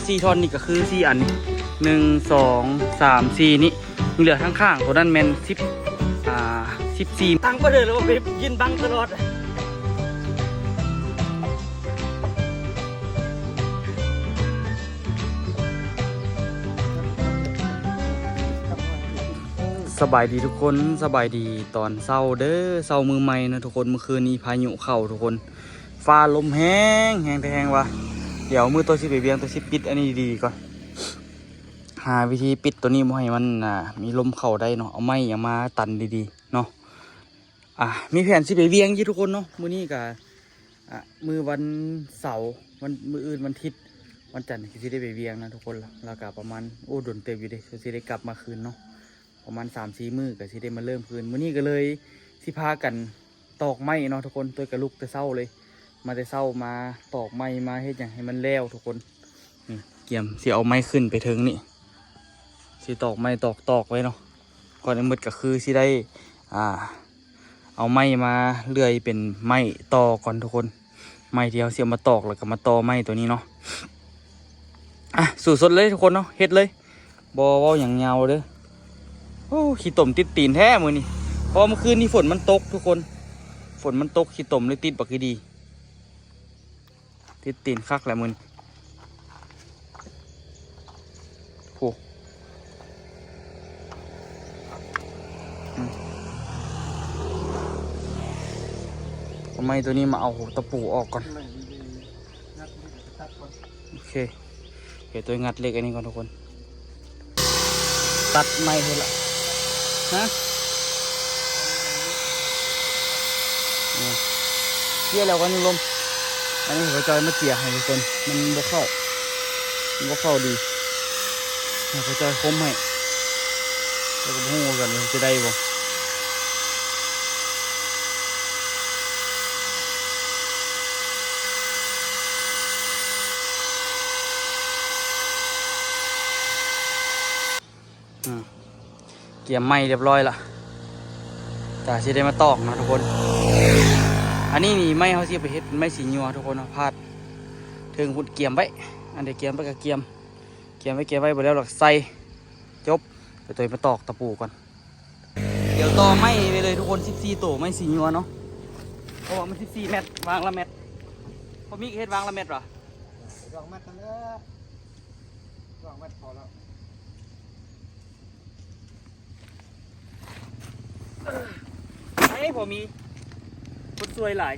ສີ່ທ່ອນນີ້ກໍຄືສີ່ອັນ ໜຶ່ງ ສອງ ສາມ ສີ່ ນີ້ ຍັງເຫຼືອທາງຂ້າງ ໂຕນັ້ນແມ່ນສິບ ອ່າ ສິບສີ່ ຕັ້ງບໍ່ໄດ້ແລ້ວ ໄປຢືນບັງຕະຫຼອດ. ສະບາຍດີທຸກຄົນ ສະບາຍດີຕອນເຊົ້າເດີ ເຊົ້າມື້ໃໝ່ນະທຸກຄົນ. ມື້ຄືນນີ້ພາຍຸເຂົ້າທຸກຄົນ ຟ້າລົມແຮງ ແຮງແທ້ແຮງວ່າ. ດຽວມື້ໂຕຊິໄປວຽງ ໂຕຊິປິດອັນນີ້ດີໆກ່ອນ ຫາວິທີປິດໂຕນີ້ບໍ່ໃຫ້ມັນ ອ່າ ມີລົມເຂົ້າໄດ້ເນາະ. ເອົາໄມ້ຫຍັງມາຕັນດີໆເນາະ. ອ່າ ມີແຜນຊິໄປວຽງຢູ່ທຸກຄົນເນາະ. ມື້ນີ້ກະ ອ່າ ມື້ວັນເສົາ ວັນ ມື້ອື່ນວັນທິດ ວັນຈັນກໍຊິໄດ້ໄປວຽງນະທຸກຄົນ. ແລ້ວກະປະມານ ໂອ້ ດົນເຕີບຢູ່ເດ້ ຊິໄດ້ກັບມາຄືນເນາະ. ປະມານສາມສີ່ມື້ກໍຊິໄດ້ມາເລີ່ມຄືນ. ມື້ນີ້ກໍເລີຍຊິພາກັນຕອກໄມ້ເນາະທຸກຄົນ. ໂຕຍກໍລຸກແຕ່ເຊົ້າເລີຍ ມາແຕ່ເຊົ້າ ມາຕອກໄມ້ ມາເຮັດຫຍັງໃຫ້ມັນແລ້ວທຸກຄົນ. ນີ້ກຽມຊິເອົາໄມ້ຂຶ້ນໄປເທິງນີ້ ຊິຕອກໄມ້ຕອກຕອກໄວ້ເນາະ. ກ່ອນອື່ນໝົດກໍຄືຊິໄດ້ ອ່າ ເອົາໄມ້ມາເລື່ອຍເປັນໄມ້ຕໍ່ກ່ອນທຸກຄົນ. ໄມ້ທີ່ເຮົາຊິເອົາມາຕອກ ແລ້ວກໍມາຕໍ່ໄມ້ຕົວນີ້ເນາະ. ອ່ະ ສູ້ຊົນເລີຍທຸກຄົນເນາະ ເຮັດເລີຍ ບໍ່ເວົ້າຫຍັງຍາວເດີ. ໂອ້ ຂີ້ຕົມຕິດຕີນແທ້ມື້ນີ້ ເພາະວ່າມື້ຄືນນີ້ຝົນມັນຕົກທຸກຄົນ. ຝົນມັນຕົກ ຂີ້ຕົມເລີຍຕິດບັກອີ່ດີ. ຕິດຕີນຄັກແຫຼະມື້ນີ້. ໂອ້ ອືມ ເອົາໄມ້ຕົວນີ້ມາເອົາຕະປູອອກກ່ອນ. ໂອເຄ ດຽວໂຕຍງັດເຫຼັກອັນນີ້ກ່ອນທຸກຄົນ. ຕັດໄມ້ເພິ່ນລະ ຮະ ເຈຍແລ້ວກໍຍັງລົມ. ອັນນີ້ພໍ່ຈ້ອຍມາເຈຍໃຫ້ທຸກຄົນ ມັນບໍ່ເຂົ້າ ມັນບໍ່ເຂົ້າດີ ໃຫ້ພໍ່ຈ້ອຍຄົມໃຫ້. ແຕ່ກໍບໍ່ຮູ້ຄືກັນວ່າຊິໄດ້ບໍ່. ອືມ ກຽມໄມ້ຮຽບຮ້ອຍລະ ກະຊິໄດ້ມາຕອກເນາະທຸກຄົນ. ອັນນີ້ນີ້ໄມ້ເຮົາຊິໄປເຮັດເປັນໄມ້ສີຍົວທຸກຄົນເນາະ ພາດເທິງພຸ້ນກຽມໄວ້. ອັນໃດກຽມໄວ້ກໍກຽມ ກຽມໄວ້ ກຽມໄວ້ ບໍ່ແລ້ວລະໃສ່ ຈົບ. ດຽວໂຕຍມາຕອກຕະປູກ່ອນ. ດຽວຕໍ່ໄມ້ໄປເລີຍທຸກຄົນ ສິບສີ່ໂຕ ໄມ້ສີຍົວເນາະ ເພາະວ່າມັນສິບສີ່ແມັດ ວາງລະແມັດ. ພໍ່ມີເຮັດວາງລະແມັດຫວາ? ວາງແມັດນັ້ນແຫຼະ ວາງແມັດພໍແລ້ວ. ໄອ້ ພໍ່ມີ ຄົນຊ່ວຍຫຼາຍ.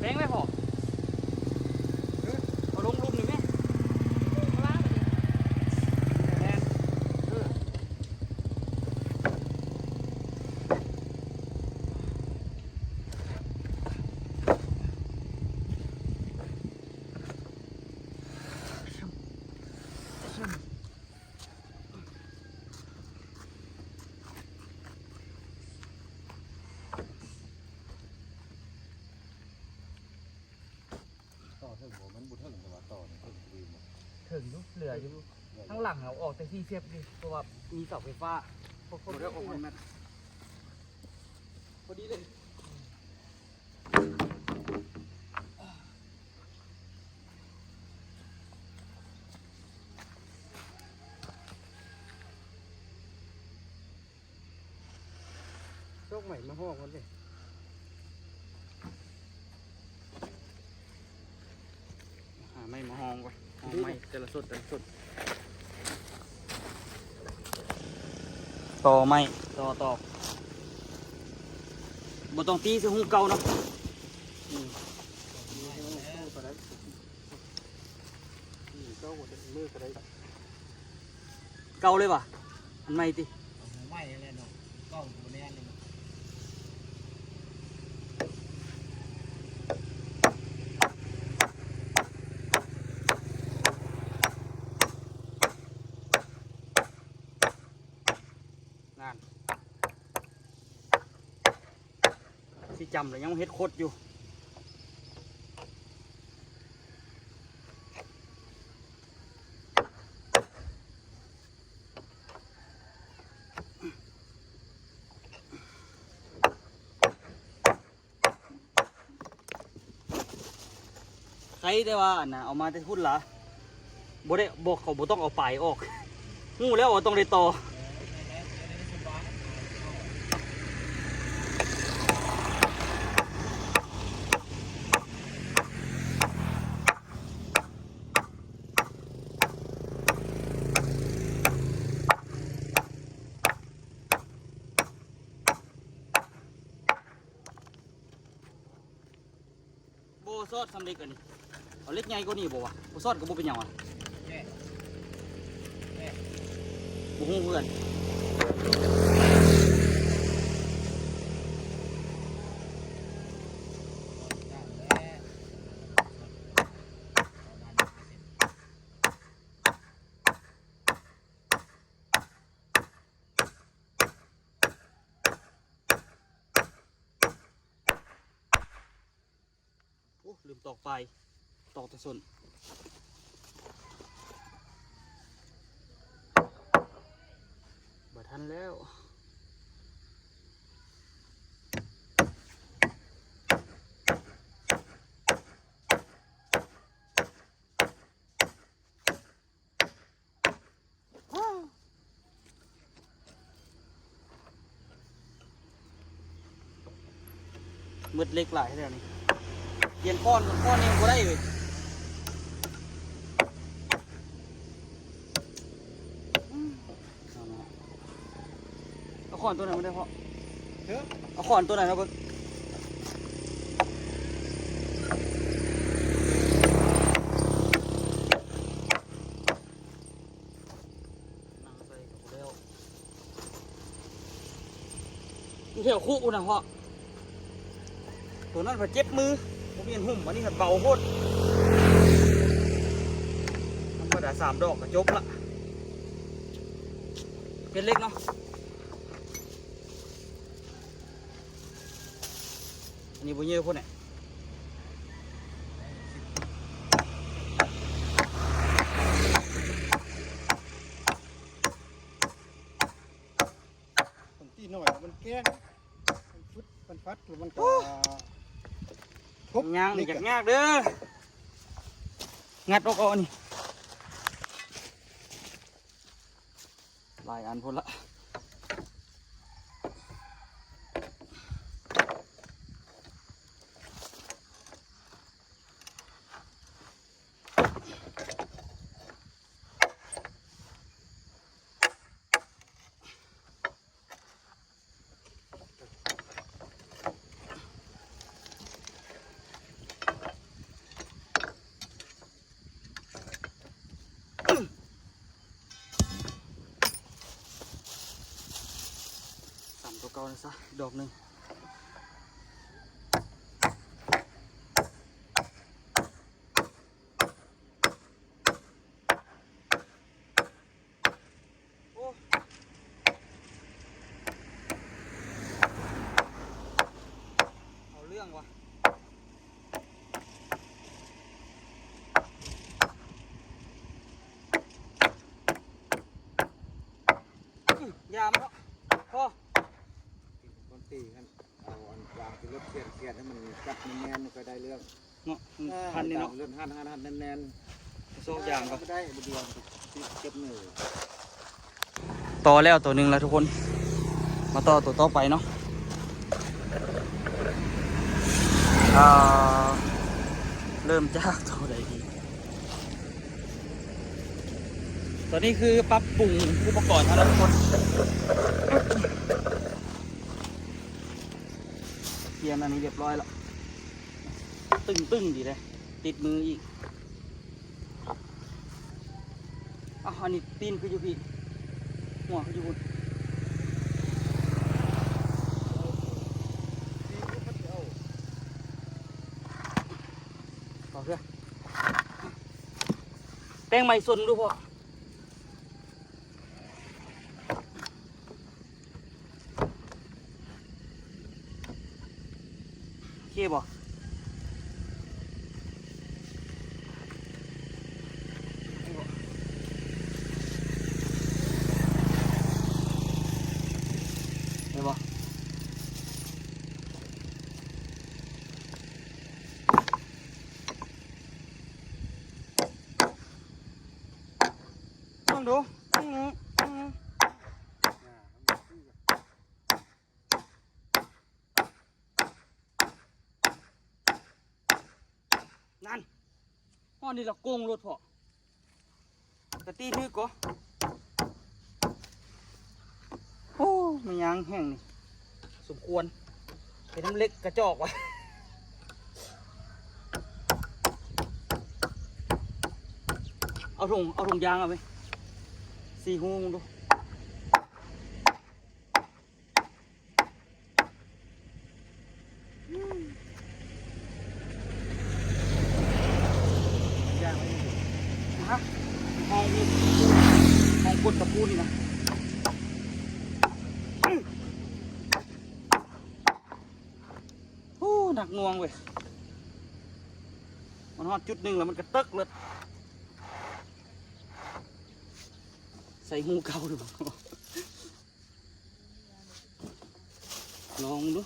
ແປງໄວ້ພໍ ເອົາລົງລຸ່ມນີ້ແມະ. ແມ່ນ ເອີ. ຕໍ່ເຖິງບໍ່? ມັນບໍ່ເຖິງ ແຕ່ວ່າຕໍ່ນີ້ເຖິງພໍດີບໍ່? ເຖິງຢູ່ ເຫຼືອຢູ່. ເຫຼືອຢູ່ ທາງຫຼັງເຮົາອອກແຕ່ສີ່ສິບນີ້ ເພາະວ່າມີເສົາໄຟຟ້າ ພໍ ພໍດີເລີຍ. ຊອກໄມ້ມາຫ້ອງມັນເດ້ ຫາໄມ້ມາຫ້ອງກ່ອນ ຫ້ອງໄມ້ແຕ່ລະຊຸດ ແຕ່ລະຊຸດ. ຕໍ່ໄມ້ ຕໍ່ຕອກ ບໍ່ຕ້ອງຕີໃສ່ຫຸ້ງເກົ່າເນາະ. ອືມ ເກົ່າເລີຍຫວາ? ອັນໃໝ່ຕິ? ເອົາໃໝ່ແລ້ວເນາະ ເກົ່າບໍ່ແນ່ນເລີຍ. ນັ້ນ ຊິຈຳແລ້ວ ຍັງເຮັດຄົດຢູ່. ໄກ ແຕ່ວ່າອັນນ່າ ເອົາມາແຕ່ພຸ້ນລະ ບໍ່ໄດ້ ບໍ່ ເຂົາບໍ່ຕ້ອງເອົາປາຍອອກ ຮູ້ແລ້ວວ່າຕ້ອງໄດ້ຕໍ່. ບໍ່ຊອດສຳເລັກອັນນີ້ ເອົາເຫຼັກໃຫຍ່ກວ່ານີ້ບໍ່ວະ? ບໍ່ຊອດກໍບໍ່ເປັນຫຍັງວະ ບໍ່ຮູ້ຄືກັນ. ໂອ້ ລືມຕອກປາຍ ຕອກແຕ່ສົ້ນ ບໍ່ທັນແລ້ວ. ໝົດເຫຼັກຫຼາຍແທ້ນີ້ ປ່ຽນຄ້ອນ ຄ້ອນນີ້ບໍ່ໄດ້ເວີຍ. ເອົາຄ້ອນຕົວນັ້ນມາເດີ້ພໍ່ ເອົາຄ້ອນຕົວນັ້ນມາເບິ່ງ. ນັ່ງໃສ່ກໍບໍ່ແລ້ວ ຢູ່ແຖວຄຸພຸ້ນນະພໍ່ ຕົວນັ້ນພັດເຈັບມື ບໍ່ມີອັນຫຸ້ມ ອັນນີ້ພັດເບົາໂພດ ທຳມະດາສາມດອກກໍຈົບລະ ເປັນເຫຼັກເນາະ. ອັນນີ້ບໍ່ເຢີໂພດແຫຼະ ມັນຕີໜ້ອຍ ມັນແກ້ງ ມັນຟຶດ ມັນຟັດ ແລ້ວມັນກໍ ໂອ້ ທົບ ຍ່າງນີ້ ນີ້ ຢາກຍາກເດີ້ ງັດອອກເອົາອັນນີ້. ຫຼາຍອັນພຸ້ນລະ ຊ້ຳຕົວເກົ່ານັ້ນຊະ ດອກໜຶ່ງ. ໂອ້ ເອົາເລື່ອງວະ ອື ຢ່າມາເນາະ ພໍ ຕີນກ້ອນຕີຫັ້ນ ເອົາອັນວາງທີ່ລົດຂຽນ ຂຽນໃຫ້ມັນຈັບແໜ້ນໆ ມັນຄ່ອຍໄດ້ເລື່ອງ. ເນາະ ເອີ ພັນນີ້ເນາະ ເລື່ອງຫັ້ນໆ ແໜ້ນໆ ຊອກຢາງກໍໄດ້ ບໍ່ດວງ ເຈັບມື. ຕໍ່ແລ້ວຕົວໜຶ່ງແລ້ວທຸກຄົນ ມາຕໍ່ຕົວຕໍ່ໄປເນາະ ອ່າ ເລີ່ມຈາກຕົວໃດດີ? ຕົວນີ້ຄືປັບປຸງອຸປະກອນເທົ່ານັ້ນທຸກຄົນ ປ່ຽນອັນນີ້ຮຽບຮ້ອຍລະ ຕຶງໆ ດີເດ້ ຕິດມືອີກ. ອ້າວ ອັນນີ້ຕີນຄືຢູ່ພີ້ ຫົວຄືຢູ່ພຸ້ນ ເອົາເທື່ອ ແປງໃໝ່ສົ້ນດູພໍ່. ໂອເຄບໍ່? ໄດ້ບໍ່? ດູ ນັ້ນ ຮອດນີ້ລະໂກງໂລດເພາະ ກະຕີຖືກກໍ ໂອ້ ແມ່ນຫຍັງແຫ້ງນີ້ ສົມຄວນ ເປັນນຳເຫຼັກກະຈອກວະ ເອົາຖົງ ເອົາຖົງຢາງເອົາໄປ ສີ່ຮູເບິ່ງດູ. ຮະ ຫ້ອງນີ້ ຫ້ອງກົດຕະປູນີ້ນະ ໂອ້ ໜັກໜ່ວງເວີຍ ມັນຮອດຈຸດໜຶ່ງແລ້ວມັນກະຕຶກເລີຍ ໃສ່ຮູເກົ່າດູ. ລອງເບິ່ງດູ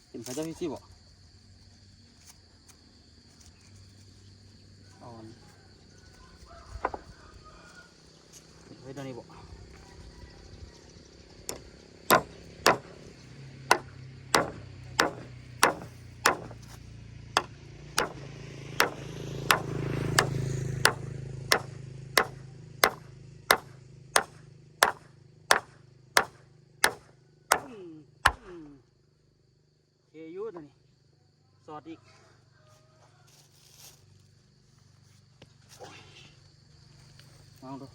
ເຫັນເຂົາເຈົ້າເຮັດຊີ້ບໍ່? ເອົາອັນ ເຮັດແນວນີ້ບໍ່? ອືມ ອືມ ໂອເຄຢູ່ຕົວນີ້ ສອດອີກ ໂອ້ຍ ມາເບິ່ງດູ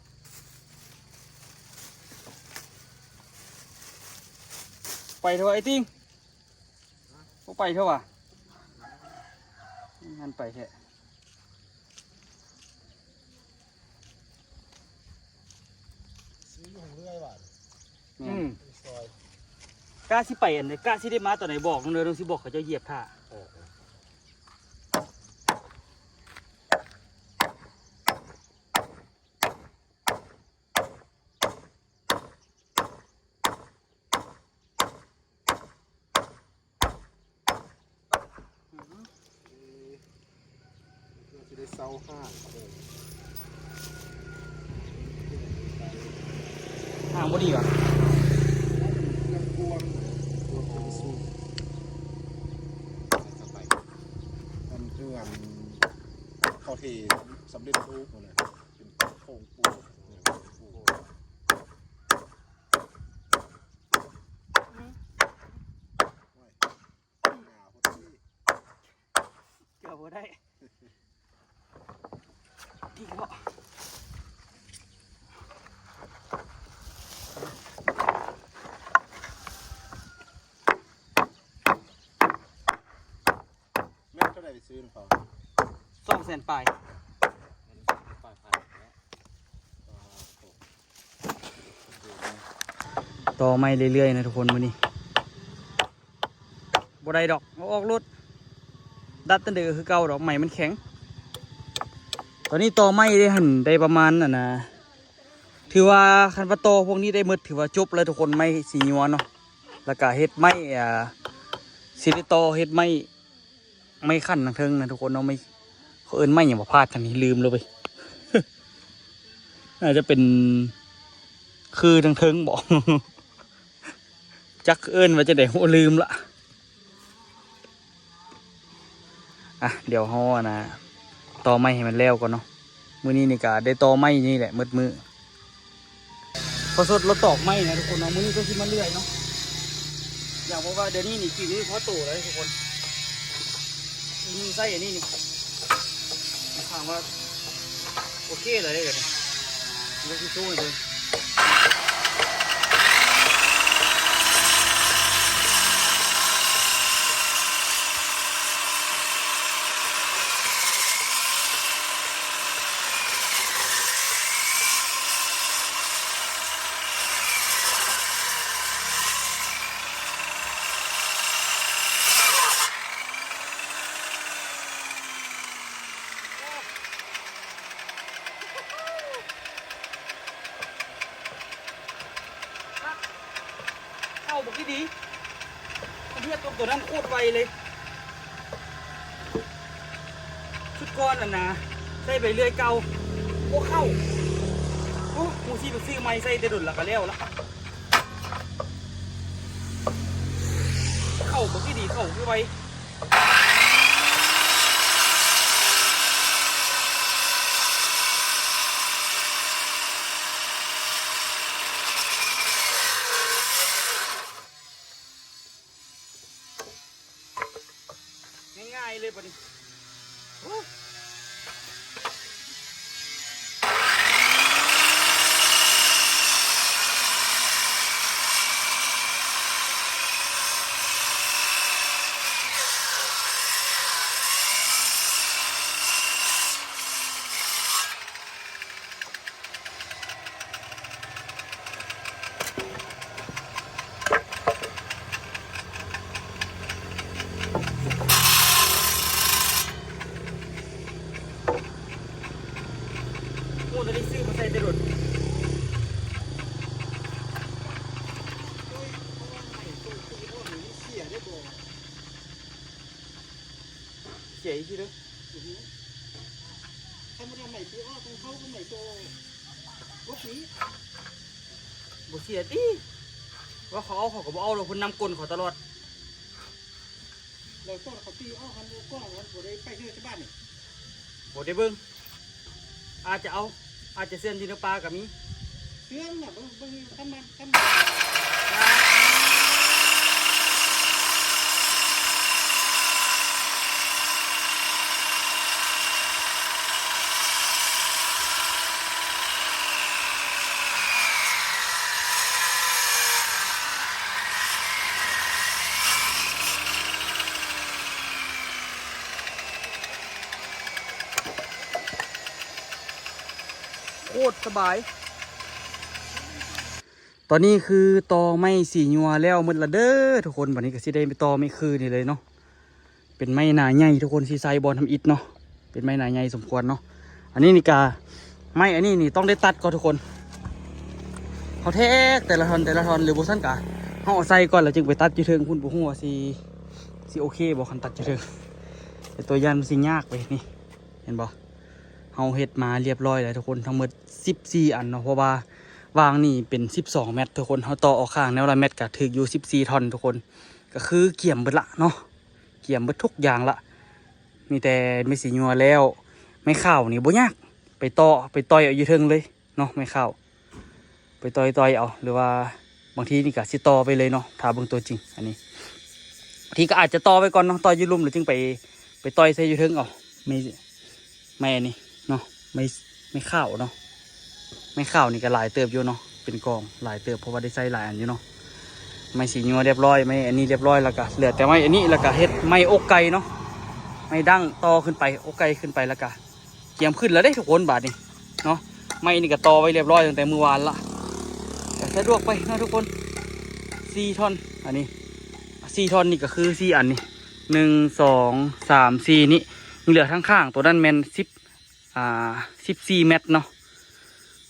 ໄປເຖາະໄອ້ຕິງ ບໍ່ໄປເຖາະຫວາ ມັນໄປແທ້. ຊື້ຢູ່ເລື້ອຍວ່າ ແມ່ນ ອືມ ກະຊິໄປອັນໃດ ກະຊິໄດ້ມາຕອນໃດບອກເດີ ຕ້ອງຊິບອກເຂົາເຈົ້າຢຽບຖ້າ ເອີ ເອີ. ເອີ ເພື່ອຊິໄດ້ເຊົ່າຫ້າງເດີ ຫ້າງບໍ່ດີຫວາ ເຄື່ອງກວມ ກວມຈະໄປສູງ ອັນຄືອັນເຂົາເທສຳເລັດຮູບຫັ້ນນະ ເປັນໂຄງປູນ ໂອ້ຍ ເກືອບບໍ່ໄດ້ ດີເນາະ ແມັດເທົ່າໃດໄປຊື້ນຳເຂົາ? ສອງແສນປາຍ ຕໍ່ໄມ້ເລື້ອຍໆນະທຸກຄົນ ມື້ນີ້ບໍ່ໄດ້ດອກ ເອົາອອກໂລດ ດັດຈັ່ງໃດກະຄືເກົ່າດອກ ໄມ້ມັນແຂງ ຕອນນີ້ຕໍ່ໄມ້ໄດ້ຫັ້ນ ໄດ້ປະມານ ອັນນ່າ ຖືວ່າຄັນວ່າຕໍ່ພວກນີ້ໄດ້ໝົດ ຖືວ່າຈົບແລ້ວທຸກຄົນ ໄມ້ສີຍົວເນາະ ແລ້ວກະເຮັດໄມ້ ອ່າ ຊິໄດ້ຕໍ່ເຮັດໄມ້ ໄມ້ຂັ້ນທາງເທິງນະທຸກຄົນເນາະ ໄມ້ ເຂົາເອີ້ນໄມ້ຫຍັງຫວາ ພາດທາງນີ້ ລືມແລ້ວເວີຍ ໜ້າຈະເປັນຄືທາງເທິງບໍ ຈັກເອີ້ນວ່າຈັ່ງໃດ ໂອ້ ລືມລະ ອ່ະ ດຽວເຮົາ ອັນນ່າ ຕໍ່ໄມ້ໃຫ້ມັນແລ້ວກ່ອນເນາະ ມື້ນີ້ນີ້ກະໄດ້ຕໍ່ໄມ້ຢູ່ນີ້ແຫຼະໝົດມື້ ພໍ່ສົດລາວຕອກໄມ້ນະທຸກຄົນເນາະ ມື້ນີ້ກໍຊິມາເລື່ອຍເນາະ ຢາກບອກວ່າດຽວນີ້ນີ້ຝີມືພໍໂຕແລ້ວທຸກຄົນ ອືມ ໃຊ້ອັນນີ້ນີ້ ຖາມວ່າໂອເຄເລີຍເດ ດຽວຊິໂຊໃຫ້ເບິ່ງ. ເອົາບັກດີໆ ເລືອດຕົກຕົວນັ້ນໂຄດໄວເລີຍ. ກ່ອນນັ້ນນະ ໃຊ້ໄປເລື້ອຍເກົ່າ ບໍ່ເຂົ້າ. ໂອ້ ຮູ້ຊິໄປຊື້ໃໝ່ໃຊ້ແຕ່ດົນລະກະແລ້ວລະ. ເຂົ້າບໍ່ຄືດີ ເຂົ້າຄືໄວ. ງ່າຍໆເລີຍບັດນີ້. ໂອ້ ໂອ້ ໄດ້ຊື້ມາໃສ່ແຕ່ລົດ. ເສຍອີກເດີ. ອືຮຶ ທຳມະດາໄໝຕີອອກ ຂອງເຂົາກໍໄໝໂຕ ບໍ່ສີ ບໍ່ເສຍຕິ. ວ່າເຂົາເອົາ ເຂົາກໍບໍ່ເອົາດອກ ເພິ່ນນຳກົ້ນເຂົາຕະຫຼອດ. ແລ້ວຕອນເຂົາຕີອອກຫັ້ນ ກ້ອງມັນບໍ່ໄດ້ໄປເທື່ອຊາວບ້ານນີ້ ບໍ່ໄດ້ເບິ່ງ. ອາດຈະເອົາ ອາດຈະເຊື່ອນຢູ່ໃນປ່າກໍມີ ເຊື່ອນນະ ເບິ່ງ ເບິ່ງ ທຳມະ ທຳມະ. ໂຄດສະບາຍ. ຕອນນີ້ຄືຕໍ່ໄມ້ສີຍົວແລ້ວໝົດລະເດີທຸກຄົນ. ບັດນີ້ກໍຊິໄດ້ໄປຕໍ່ໄມ້ຄືນີ້ເລີຍເນາະ. ເປັນໄມ້ໜາໃຫຍ່ທຸກຄົນ ຊິໃສ່ບ່ອນທຳອິດເນາະ. ເປັນໄມ້ໜາໃຫຍ່ສົມຄວນເນາະ. ອັນນີ້ນີ້ກະ ໄມ້ອັນນີ້ນີ້ຕ້ອງໄດ້ຕັດກ່ອນທຸກຄົນ. ເຮົາແທກແຕ່ລະທ່ອນ ແຕ່ລະທ່ອນ ຫຼືບໍ່ຊັ້ນກະ ເຮົາເອົາໃສ່ກ່ອນ ແລ້ວຈຶ່ງໄປຕັດຢູ່ເທິງພຸ້ນ. ບໍ່ຮູ້ວ່າຊິ ຊິໂອເຄບໍ່ ຄັນຕັດຢູ່ເທິງ. ແຕ່ຕົວຢ່າງມັນຊິຍາກເວີຍ. ນີ້ ເຫັນບໍ່? ເຮົາເຮັດມາລຽບຮ້ອຍແລ້ວທຸກຄົນ ທັງໝົດສິບສີ່ອັນເນາະ. ເພາະວ່າວາງນີ້ເປັນສິບສອງແມັດທຸກຄົນ ເຮົາຕໍ່ອອກຂ້າງແນວລະແມັດ ກະຖືກຢູ່ສິບສີ່ທ່ອນທຸກຄົນ. ກະຄືກຽມເບິດລະເນາະ ກຽມເບິດທຸກຢ່າງລະ. ມີແຕ່ໄມ້ສີຍົວແລ້ວ ໄມ້ຂາວນີ້ບໍ່ຍາກ ໄປຕໍ່ ໄປຕ່ອຍເອົາຢູ່ເທິງເລີຍເນາະ ໄມ້ຂາວ. ໄປຕ່ອຍໆເອົາ ຫຼືວ່າບາງທີນີ້ກະຊິຕໍ່ໄປເລີຍເນາະ ຖ້າເບິ່ງຕົວຈິງ. ອັນນີ້ບາງທີກະອາດຈະຕໍ່ໄປກ່ອນເນາະ ຕໍ່ຢູ່ລຸ່ມແລ້ວຈຶ່ງໄປ ໄປຕ່ອຍໃສ່ຢູ່ເທິງເອົາ. ໄມ້ ໄມ້ອັນນີ້ເນາະ ໄມ້ ໄມ້ຂາວເນາະ. ໄມ້ຂາວນີ້ກະຫຼາຍເຕີບຢູ່ເນາະ ເປັນກອງຫຼາຍເຕີບ ເພາະວ່າໄດ້ໃຊ້ຫຼາຍອັນຢູ່ເນາະ. ໄມ້ສີຍົວລຽບຮ້ອຍ ໄມ້ອັນນີ້ລຽບຮ້ອຍ ແລ້ວກະເຫຼືອແຕ່ໄມ້ອັນນີ້ ແລ້ວກະເຮັດໄມ້ອົກໄກ່ເນາະ ໄມ້ດັ້ງຕໍ່ຂຶ້ນໄປ ອົກໄກ່ຂຶ້ນໄປ ແລ້ວກະ ກຽມຂຶ້ນແລ້ວເດ້ທຸກຄົນບາດນີ້ເນາະ. ໄມ້ນີ້ກໍຕໍ່ໄວ້ລຽບຮ້ອຍຕັ້ງແຕ່ມື້ວານລະ ກໍສະດວກໄປເນາະທຸກຄົນ. ສີ່ທ່ອນ ອັນນີ້ສີ່ທ່ອນ ນີ້ກໍຄືສີ່ອັນນີ້ ໜຶ່ງ ສອງ ສາມ ສີ່ ນີ້ ຍັງເຫຼືອທາງຂ້າງ ໂຕນັ້ນແມ່ນສິບ ອ່າ ສິບສີ່ແມັດເນາະ.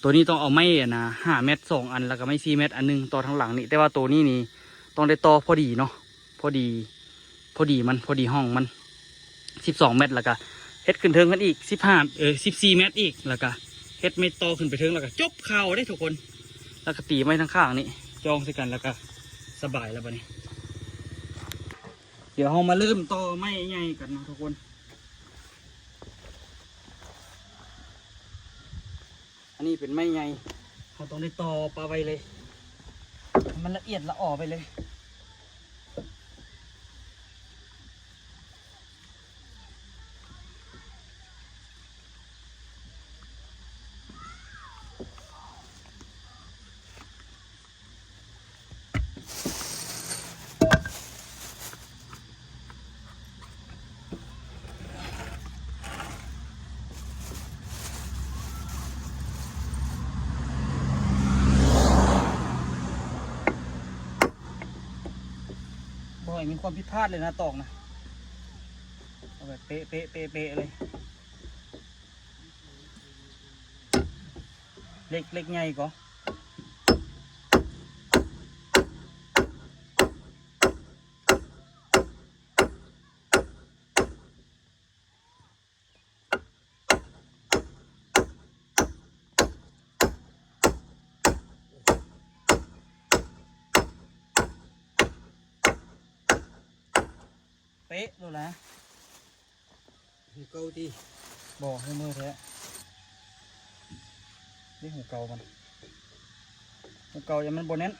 ໂຕນີ້ຕ້ອງເອົາໄມ້ ອັນນ່າ ຫ້າແມັດສອງອັນ ແລ້ວກໍໄມ້ສີ່ແມັດອັນໜຶ່ງຕໍ່ທາງຫຼັງນີ້. ແຕ່ວ່າໂຕນີ້ນີ້ຕ້ອງໄດ້ຕໍ່ພໍດີເນາະ ພໍດີ ພໍດີມັນ ພໍດີຮ່ອງມັນ ສິບສອງແມັດ ແລ້ວກະເຮັດຂຶ້ນເທິງຫັ້ນອີກ ສິບຫ້າ ເອີ ສິບສີ່ແມັດອີກ ແລ້ວກະເຮັດໄມ້ຕໍ່ຂຶ້ນໄປເທິງ ແລ້ວກະຈົບຂ່າວເດ້ທຸກຄົນ. ແລ້ວກະຕີໄມ້ທາງຂ້າງນີ້ຈອງໃສ່ກັນ ແລ້ວກະສະບາຍແລ້ວບາດນີ້. ດຽວເຮົາມາເລີ່ມຕໍ່ໄມ້ໃຫຍ່ກັນເນາະທຸກຄົນ. ອັນນີ້ເປັນໄມ້ໃຫຍ່ ເຮົາຕ້ອງໄດ້ຕໍ່ປະໄວ້ເລີຍ ໃຫ້ມັນລະອຽດລະອໍໄປເລີຍ. ບໍ່ໃຫ້ມີຄວາມຜິດພາດເລີຍນະ ຕອກນະ ເອົາແບບເປະໆໆໆເລີຍ. ເຫຼັກ ເຫຼັກໃຫຍ່ກໍ ເ ປະໂລດແຫຼະ. ຫູເກົ່າຕິ? ບໍ່, ຫູໃໝ່ແທ້. ນີ້ຫູເກົ່າມັນ, ຫູເກົ່າຢ້ານມັນບໍ່ແໜ້ນ.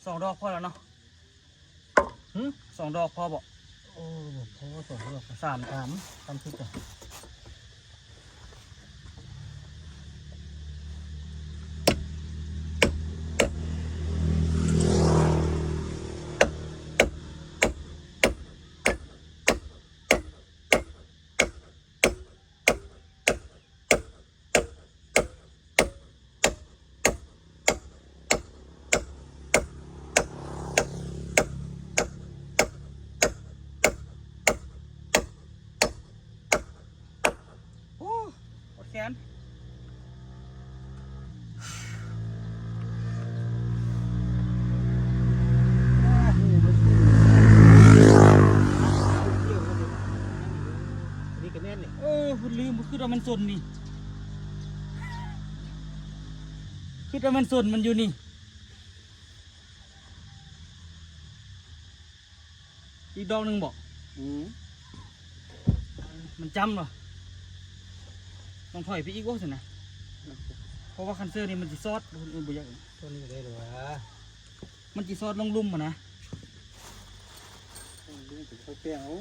ສອງດອກພໍແລ້ວເນາະ. ຫື? ສອງດອກພໍບໍ່? ໂອ້ ບໍ່ພໍສອງດອກ, ສາມ ສາມ ສາມສິບ. ໂອ້ ປວດແຂນ. ນີ້ກໍແມ່ນນີ້. ເອີ ເພິ່ນລືມ, ຄືວ່າມັນຊົນນີ້, ຄືວ່າມັນຊົນມັນຢູ່ນີ້. ອີກດອກໜຶ່ງບໍ? ອືມ ມັນຈ້ຳເນາະ. ຕ້ອງຖອຍໄປອີກບໍ່ຊັ້ນນະ? ເພາະວ່າຄັນເຊີນີ້ມັນຊິຊອດ, ເອີ ບໍ່ຢາກ. ຕົວນີ້ໄດ້ແລ້ວຫວາ? ມັນຊິຊອດລົງລຸ່ມຫັ້ນນະ. ລົງໄປຄ່ອຍແປງເອົາ.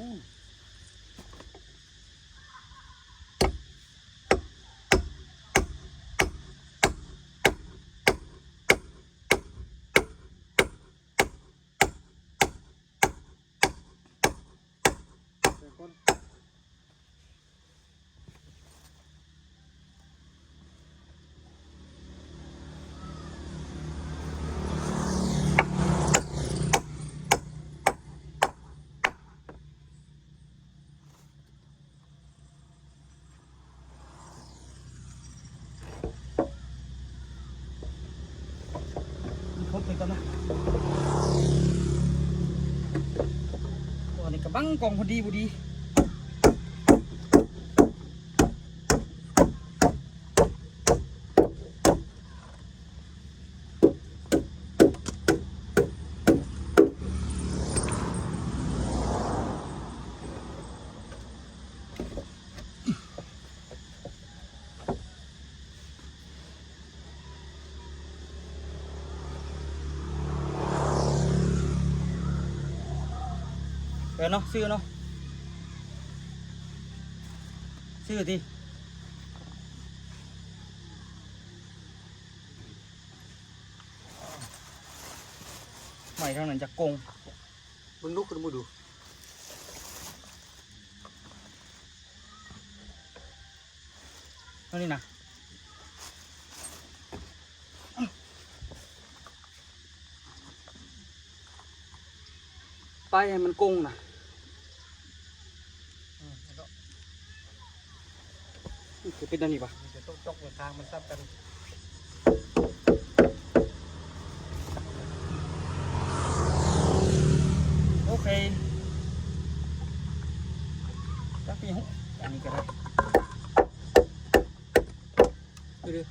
ຄົບໄປກ່ອນນະ. ໂອ້ ອັນນີ້ກະບັງກ້ອງພໍດີບໍ່ດີ. ແມ່ນເນາະ, ຊື່ເນາະ, ຊື່ຕິ. ໄມ້ທາງນັ້ນຈັກກົງ. ເບິ່ງລຸກຂຶ້ນມາດູ. ເອົານີ້ນະ. ປ້າຍໃຫ້ມັນກົງນະ. ຄືເປັນແນວນີ້ຫວາ? ມັນຈະຕົກ ຕົກໃນທາງມັນສັບກັນ. ໂອເຄ ຈັກປີຫຸ ອັນນີ້ກໍໄດ້. ເອີ ເອີ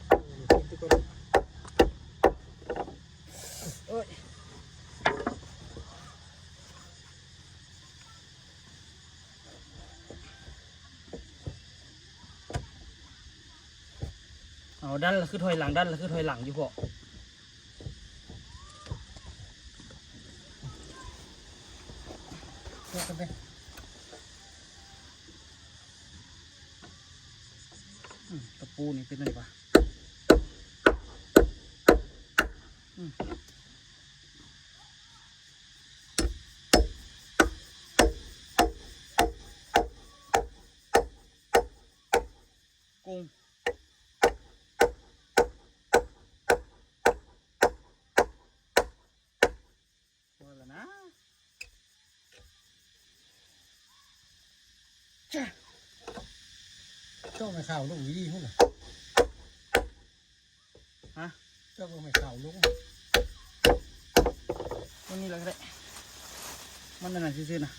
ໂອ້ຍ. ເອົາ ດັນລະຄືຖອຍຫຼັງ ດັນລະຄືຖອຍຫຼັງຢູ່ພໍ້. ອືມ ຕະປູນີ້ເປັນຈັ່ງໃດວະ? ອືມ. ກົງ ພໍແລ້ວນະ. ເຈົ້າແມ່ຂ່າວລົງດີພຸ້ນນະ. ຮະ? ເຈົ້າເບິ່ງແມ່ຂ່າວລົງ. ມັນນີ້ລະກະໄດ້ ມັນອັນນັ້ນຊື່ໆນະ.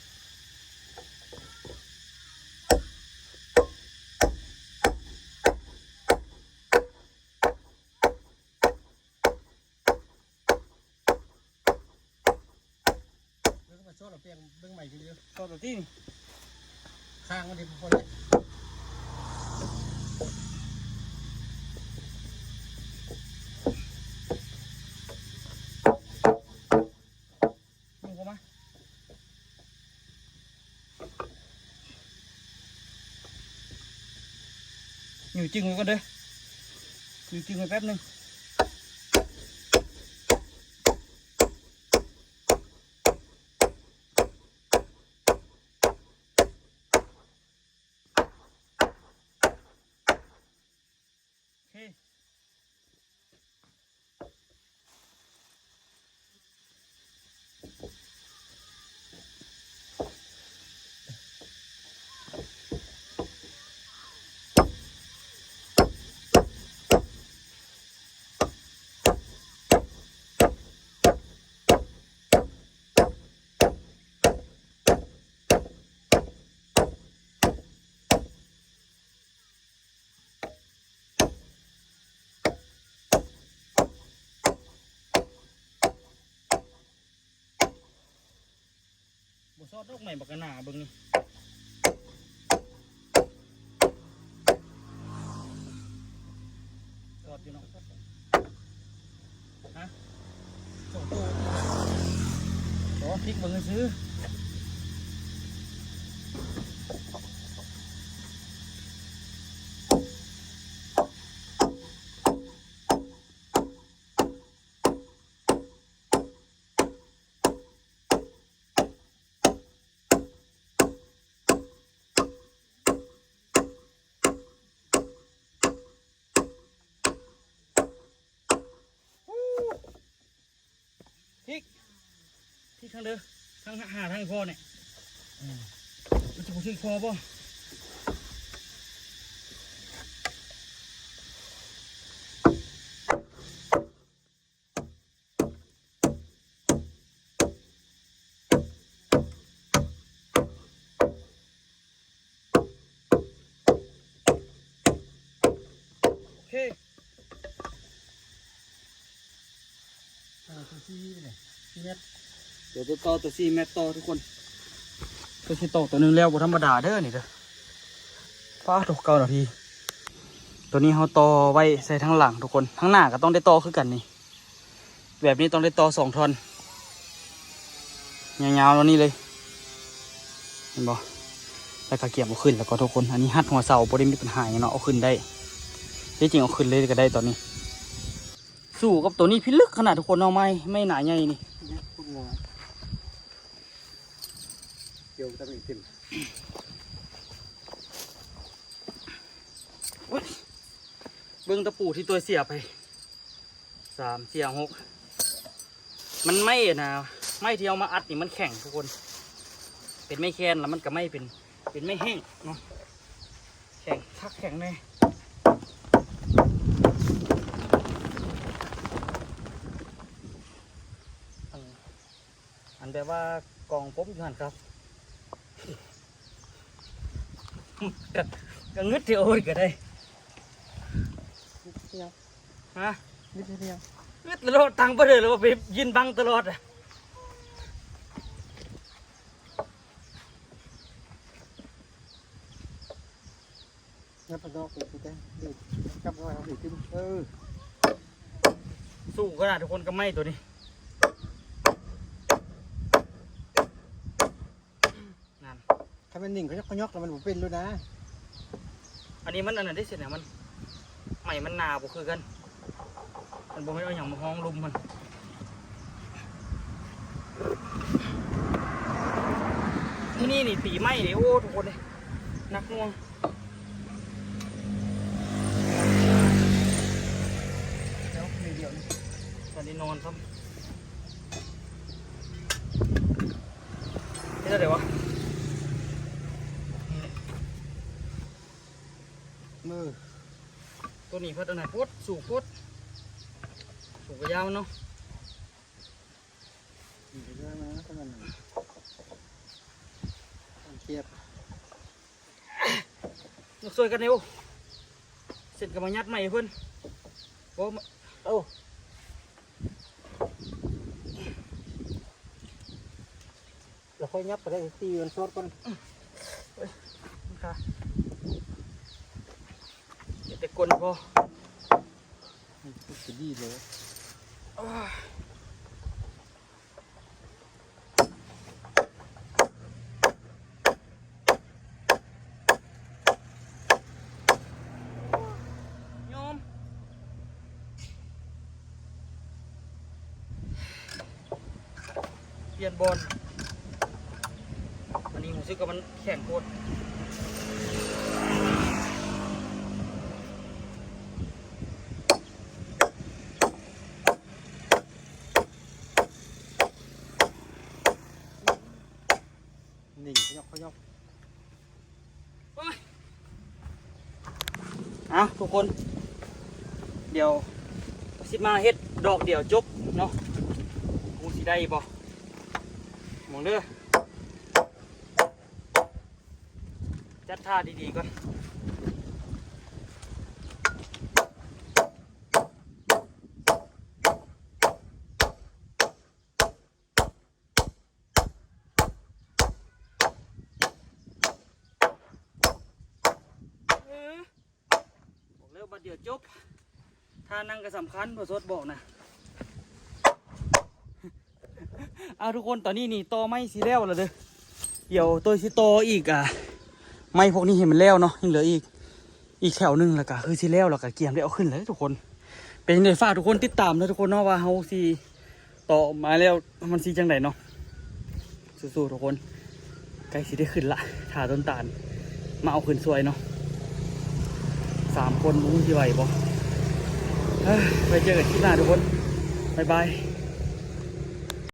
ເບິ່ງມາຊອດເອົາແປ້ງເບິ່ງໃໝ່ທີເດີ ຊອດເອົາຕິ ຂ້າງມັນເຮັດບໍ່ພໍເລີຍ. ຍົງເຂົ້າມາ ຢູ່ຈຶ່ງໄວ້ກ່ອນເດີ ຢູ່ຈຶ່ງໄວ້ແປັບໜຶ່ງ. ໂອເຄ ບໍ່ຊອດດອກໄມ້ບັກກະໜາເບິ່ງນີ້ ຊອດຢູ່ເນາະ. ຮະ ສອງໂຕ ບໍ່ ພິກເບິ່ງຊື່. ພິກ ພິກທາງເດີ ທາງຫາທາງພໍ່ນີ້ ອືມ ມັນຈະບໍ່ຖືກພໍ່ບໍ່? ໂອເຄ ເອີ ຕົວສີ່ນີ້ແຫຼະ ສີ່ແມັດ ດຽວຈະຕໍ່ຕົວສີ່ແມັດຕໍ່ທຸກຄົນ ຕົວສີ່ຕໍ່ຕົວໜຶ່ງແລ້ວ ບໍ່ທຳມະດາເດີນີ້ເດີ ປ້າໂທ້ ເກົ້ານາທີ ຕົວນີ້ເຮົາຕໍ່ໄວ້ໃສ່ທາງຫຼັງທຸກຄົນ ທາງໜ້າກໍຕ້ອງໄດ້ຕໍ່ຄືກັນນີ້. ແບບນີ້ຕ້ອງໄດ້ຕໍ່ສອງທ່ອນ ຍາວໆແນວນີ້ເລີຍ ເຫັນບໍ່? ແລ້ວກໍກຽມເອົາຂຶ້ນ ແລ້ວກໍທຸກຄົນ ອັນນີ້ຮັດຫົວເສົາ ບໍ່ໄດ້ມີປັນຫາຫຍັງເນາະ ເອົາຂຶ້ນໄດ້ ທີ່ຈິງເອົາຂຶ້ນເລີຍກໍໄດ້ຕອນນີ້. ສູ້ກັບຕົວນີ້ພິລຶກຂະໜາດທຸກຄົນເນາະ ໄມ້ ໄມ້ໜາໃຫຍ່ນີ້ ເນາະ ພວກງໍ ກ່ຽວກັບອີກເຕັມ ອຸ້ຍ ເບິ່ງຕະປູທີ່ຕົວເສຍໄປ ສາມ ສີ່ ຫົກ ມັນໄມ້ນະ ໄມ້ທີ່ເອົາມາອັດນີ້ມັນແຂງທຸກຄົນ ເປັນໄມ້ແຄນ ແລ້ວມັນກໍໄມ້ເປັນ ເປັນໄມ້ແຫ້ງເນາະ ແຂງຄັກແຂງແນ່ ອັນ ອັນແບບວ່າກອງປົມຢູ່ຫັ້ນຄັບ ກໍ ກໍງຶດແທ້ໂອຍກໍໄດ້ ງຶດເຮັດຫຍັງ? ຮະ? ງຶດເຮັດຫຍັງ? ງຶດແລ້ວເນາະ ຕັ້ງບໍ່ໄດ້ແລ້ວ ໄປຢືນບັງຕະຫຼອດອະ ງັດອອກນອກອີກຕິ ຈັບເອົາໄວ້ເອົາຖືຂຶ້ນ ເອີ ສູ້ຂະໜາດທຸກຄົນກັບໄມ້ຕົວນີ້ ນັ້ນ ຄັນແມ່ນໜິ່ງຂະຫຍອກຂະຫຍອກແລ້ວມັນບໍ່ເປັນໂລດນະ ອັນນີ້ມັນອັນນັ້ນເດ້ ເສັ້ນນະ ມັນ ໄມ້ມັນໜາບໍ່ຄືກັນ ມັນບໍ່ແມ່ນເອົາຫຍັງມາຮອງລຸ່ມມັນ ທີ່ນີ້ນີ້ຕີໄມ້ນີ້ ໂອ້ ທຸກຄົນເອີຍ ໜັກໜ່ວງ ແລ້ວຄືດຽວນີ້ ຕອນນີ້ນອນຊ້ຳ ເຮັດຈັ່ງໃດວະ? ນີ້ແຫຼະ ຕົວນີ້ເພິ່ນອັນນັ້ນໂພດ ສູງໂພດ ສູງກະຍາວເນາະ. ນີ້ກະເລື່ອງນະ ເທົ່ານັ້ນນະ ຕ້ອງຄຽບ. ມາຊ່ວຍກັນແດ່ ໂອ້ ເຊັ່ນກະມາຍັດໄມ້ໃຫ້ເພິ່ນ. ໂອ້ ໂອ້ ແລ້ວຄ່ອຍຫຍັບກະໄດ້ ຕີມັນສອດກ່ອນ. ເອີຍ ມັນຄາ ເຮັດແຕ່ກົ້ນພໍ ມັນກະດີເລີຍ. ໂອ້ຍ ຍອມ ປ່ຽນບ່ອນ. ອັນນີ້ຮູ້ສຶກວ່າມັນແຂງໂພດ. ນີ້ ຂະຫຍັບຂະຫຍັບ. ໂອ້ຍ ເອົາ ທຸກຄົນ ດຽວຊິມາເຮັດດອກດຽວຈົບເນາະ. ຮູ້ຊິໄດ້ບໍ່ ເບິ່ງເດີ. ຈັດທ່າດີໆກ່ອນ. ເອີ ບອກແລ້ວບາດດຽວຈົບ. ທ່ານັ່ງກະສຳຄັນ ບໍ່ສົດບອກນະ. ເອົາ ທຸກຄົນ ຕອນນີ້ນີ້ຕໍ່ໄມ້ຊິແລ້ວແລ້ວເດີ. ດຽວໂຕ້ຍຊິຕໍ່ອີກ ອ່າ ໄມ້ພວກນີ້ໃຫ້ມັນແລ້ວເນາະ. ຍັງເຫຼືອອີກ ອີກແຖວໜຶ່ງ ແລ້ວກະຄືຊິແລ້ວ ແລ້ວກະກຽມໄດ້ເອົາຂຶ້ນແລ້ວທຸກຄົນ. ເປັນຈັ່ງໃດ ຝາກທຸກຄົນຕິດຕາມເນາະທຸກຄົນເນາະ ວ່າເຮົາຊິຕໍ່ມາແລ້ວມັນຊິຈັ່ງໃດເນາະ. ສູ້ໆທຸກຄົນ ໃກ້ຊິໄດ້ຂຶ້ນລະ. ຖ້າຕົ້ນຕານມາເອົາຂຶ້ນຊ່ວຍເນາະ ສາມຄົນ ບໍ່ຮູ້ຊິໄຫວບໍ່. ເອີ ໄວ້ເຈີກັນຄລິບໜ້າທຸກຄົນ ບາຍບາຍ.